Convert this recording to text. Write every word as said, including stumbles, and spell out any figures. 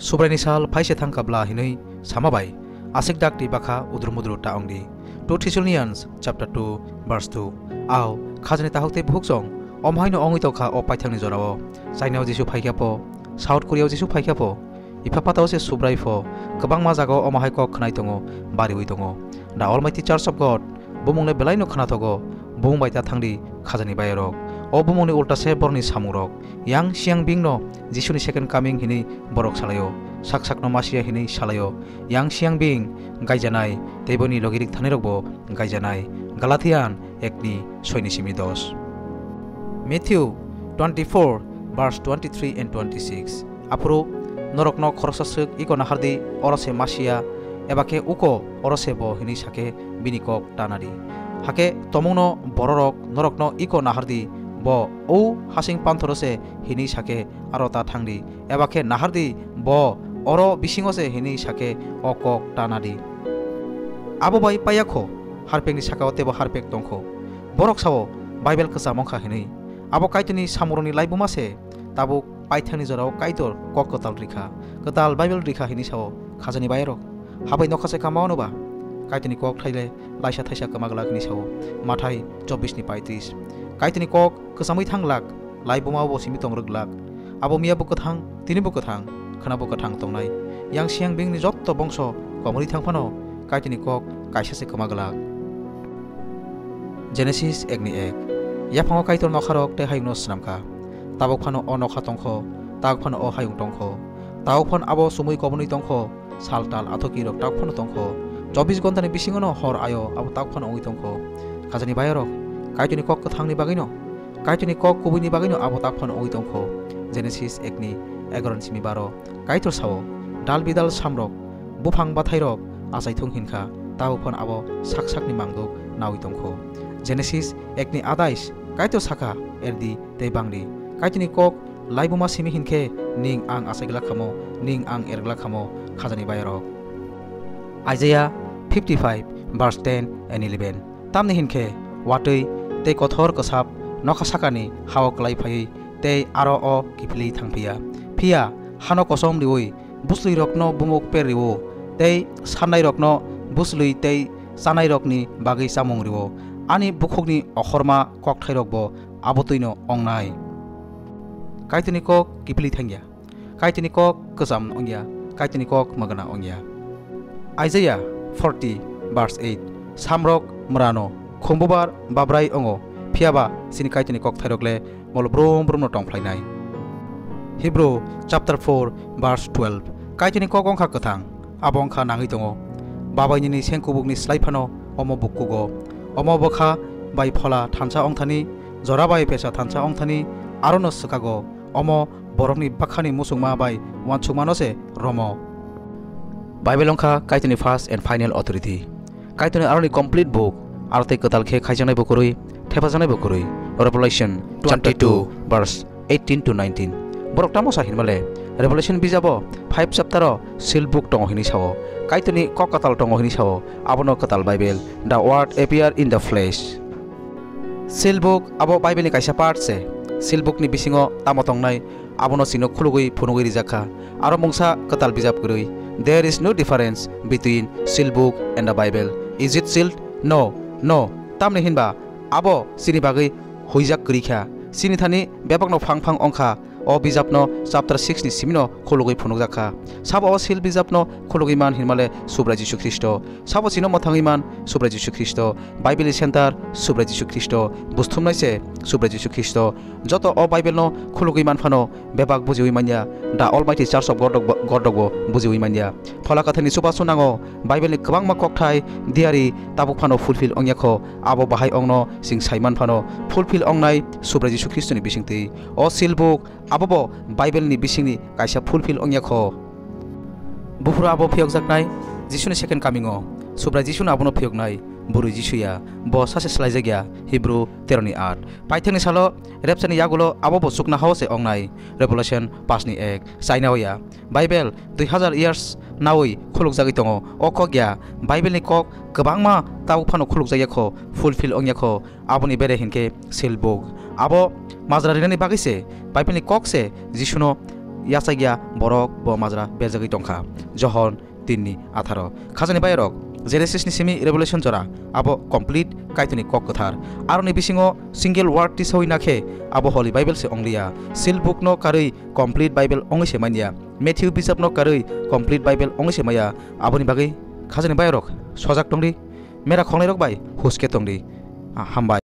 Subraini sal phaise thangkha bla hinwi sama bai aswk dakti bakha udru mudru ta wngdi. Two Thessalonians chapter two verse two. Ao khajani tahuk tei buhuk chong omo haino wngwi tongkha o paithakni jorao. China o Jisu phaikha pho, South Korea o Jisu phaikha pho, Epaphrata o se Subrai pho, kwbangma jagao omo hai kok khwnai tongo, bariwi tongo. The Almighty Church of God bumungno belaino khwnathogo, bumung bai ta thangdi khajani bayarok. O bumungni ulta se borokni samungrok. Yang siang bingno Jisuni second coming hinwi borok salaio, sak sakno Masia hinwi salaio. Yang siang bing gaijanai, tei boni logirik thanirokbo gaijanai. Galatian ekni soini simi dos. Matthew twenty-four verse twenty-three and twenty-six. Aphuru norokno khoroksa swk iko nahardi, oro se Masia, eba khe uko, oro se bo hinwi sakhe bini kok ta nadi. Hakhe tomungno bororok norokno iko nahardi, bo o hasing panthoro se hinwi sakhe aro ta thangdi, eba khe nahardi, bo oro bisingo se hinwi sakhe o kok ta nadi. Abo bai paiya kho, harpekni sakao teibo harpek tongkho. Borok sao, Bible kwcham wngkha hinwi. Abo Kaitorni samungrokni laibuma se, tabuk paithakni jorao Kaitor kok kwtal rikha, kwtal Bible rikha hinwi sao khajani bayarok. Habai nokha se kama wano ba? Kaitorni kok thaile laisa thaisa kwma glak hinwi sao, Mathai chobbish ni paitris. Kaitorni kok kwchamwi thang glak, laibuma bo simi tong rwk glak. Abo miya bo kwthang, tini bo kwthang, khwna bo kwthang tongnai. Yang siang bingni jotto bongso komorwi thang phano Kaitorni kok kaisa se kwma glak. Genesis ekni ek. Yaphango Kaitor nokharok tei hayungno swnamkha. Tabuk phano o nokha tongkho, tabuk phano o hayung tongkho. Tabuk phano abo chumui kobonwi tongkho, sal tal athokirok tabuk phano tongkho. Chobbish ghontani bisingono hor ayo abo tabuk phano wngwi tongkho. Khajani bayarok, Kaitorni kok kwthangni bagwino, Kaitorni kok kubuini bagwino abo tabuk phano wngwi tongkho. Genesis ekni egaron simi baro. Kaitor sao, dal bidal samrok, buphang bathairok achaithung hinkha, tabuk phano abo sak sakni mangduk nawi tongkho. Genesis ekni adais, Kaitor sakha, erdi tei bangdi. Kaitorni kok laibuma simi hinkhe, ning ang achai glak khamo, ning ang er glak khamo, khajani bayarok. Isaiah fifty-five verse ten and eleven. Tamni hinkhe watwi tei kothor kwsap nokha sakani hao kwlai phaiwi tei aro o kiphilwi thangphiya. Phiya hano kosom riwi bwslwirokno bumuk per riwo, tei sannairokno bwslwi tei chanairokni bagwi chamung riwo. Ani bukhukni okhorma kokthairokbo abotwino ongnai. Kaitorni kok kiphilwi thangya. Kaitorni kok kwcham wngya, Kaitorni kok mwgwna wngya. Isaiah forty verse eight. Samrok mrano, khumbubar babrai wngo, phiyaba chini Kaitorni kokthairok le molo brum brumno tongphlainai. Hebrew chapter four verse twelve. Kaitorni kok wngkha kwthang, abo wngkha nangwi tongo. Babai nini sengkubukni slai phano omo bukkugo. Omo bwkha bai phola thansa wngthani, jora bai pesa thansa wngthani, arono swkago. Omo borokni bwkhani muchungma bai uansukmano se romo. Bible wngkha Kaitorni first and final authority. Kaitorni aroni complete book, aro tei kwtal khe khaijaknai bo kwrwi, thepajaknai bo kwrwi. Revelation chapter two verse eighteen to nineteen. Borok tamo sa hinmale, Revelation bijabo five chapter o seal book tongo hinwi sao. Kaitorni kok kwtal tongo hinwi sao. Abono kwtal Bible, the word appear in the flesh. Seal book abo Bible ni kaisa part se. Seal book ni bisingo tamo tongnai, abono chino khulugwi phunugwi rijak kha. Aro mungsa kwtal bijap kwrwi. There is no difference between seal book and the Bible. Is it sealed? No, no. Tamni hinba abo chini bagwi huijak kwrwi kha. Chini thani bebakno phang phang wngkha. O bijapno chapter six ni simino khulugwi phunukjak kha. Sabo o seal bijapno khulugwi man hinmale Subrai Jisu Khristo. Sabo chino mwthangwi man Subrai Jisu Khristo. Bible ni center Subrai Jisu Khristo. Busthumnai se Subrai Jisu Khristo. Joto o Bible no khulugwi man phano bebak bujiwi manya. The Almighty Church of God rok bo, God rok bo bujiwi manya. Phola Kwthar ni chubachu nango. Bible ni kwbangma kokthai diari tabuk phano fulfill ongya kho. Abo bahai ongno sing saiman phano fulfill ongnai Subrai Jisu Khristo ni bisingtwi. O seal book abo bo Bible ni bisingni kaisa fulfill ongya kho. Buphuru abo phiyokjaknai Jisuni second coming o. Subrai Jisuno abono phiyoknai, bwrwi Jisu ya, bo sachi swlaijakya, Hebrew tero ni aat. Paithakni salo rapture ni yagulo abo bo chuknohao se ongnai, Revelation paanch ni ek. China o ya. Bible dui hazar years nawi khulukjagwi tongo. O kok ya, Bible ni kok kwbangma tabuk phano khulukjakya kho, fulfill ongya kho. Aboni bere hinkhe seal book. Abo majra rinani bagwi se, Bible ni kok se Jisuno yachakya borok bo majra berjagwi tongkha. Johon tinni atharo. Khajani bayarok, Genesis ni simi Revelation jora, abo complete Kaitorni kok kwthar. Aroni bisingo single word tisawi nakhe, abo Holy Bible se ongliya. Seal book no karwi complete Bible ongwi se manya. Matthew bijap no karwi complete Bible ongwi se maya. Aboni bagwi khajani bayarok sojak tongdi, mera khongnairok bai huske tongdi. Ah, hambai.